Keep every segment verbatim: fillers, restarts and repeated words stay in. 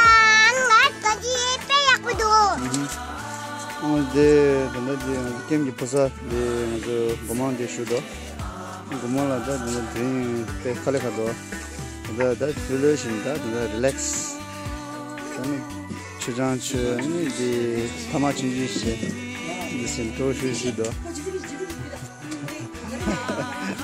ཨང་ང་ད་ཅི་དཔེ་ཡག་པོ་འདུག་ཨང་དེ་ད་ལྟ་དེ་ང་ཚོ་ཀེམ་གྱི་ཕོ་གསར་དེ་ང་ཚོ་སྒོ་མང་དེ་ཞུ་དོ། སྒོ་མང་ལ་ད་ད་ད་དེ་རིང་དཔེ་དཀའ་ལས་ཁག་འདུག་ད་ད་ཕུལ་ལོས་བཞིན་ད་ད་ད་རི་ལེགས། ད་ནི་ཆུ་ཆང་ཆུ་ནི་དེ་ཐ་མག་ཆུང་ཆུང་བྱས་འདི་སེམས་སྤྲོ་ཤུལ་ཤུལ་དོ།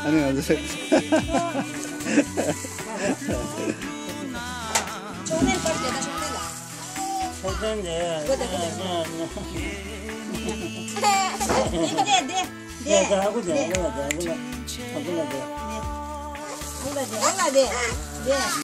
ཨ་ནི་ང་ཚོ། ཕྱོགས་ནས་པར་རྒྱག་ད་ཕྱོགས་ནས་ལ། ཕྱོགས་ནས་རྒྱག་ད་ཕྱོགས་ནས་ལ། དེ་དེ་དེ་དེ། དེ་དེ་ཨ་ཁུ་དེ་ཨ་ཁུ་ལ་དེ་ཨ་ཁུ་ལ་ཨ་ཁུ་ལ་དེ། ཨ་ཁུ་ལ་དེ་ཨ་ཁུ་ལ་དེ། དེ།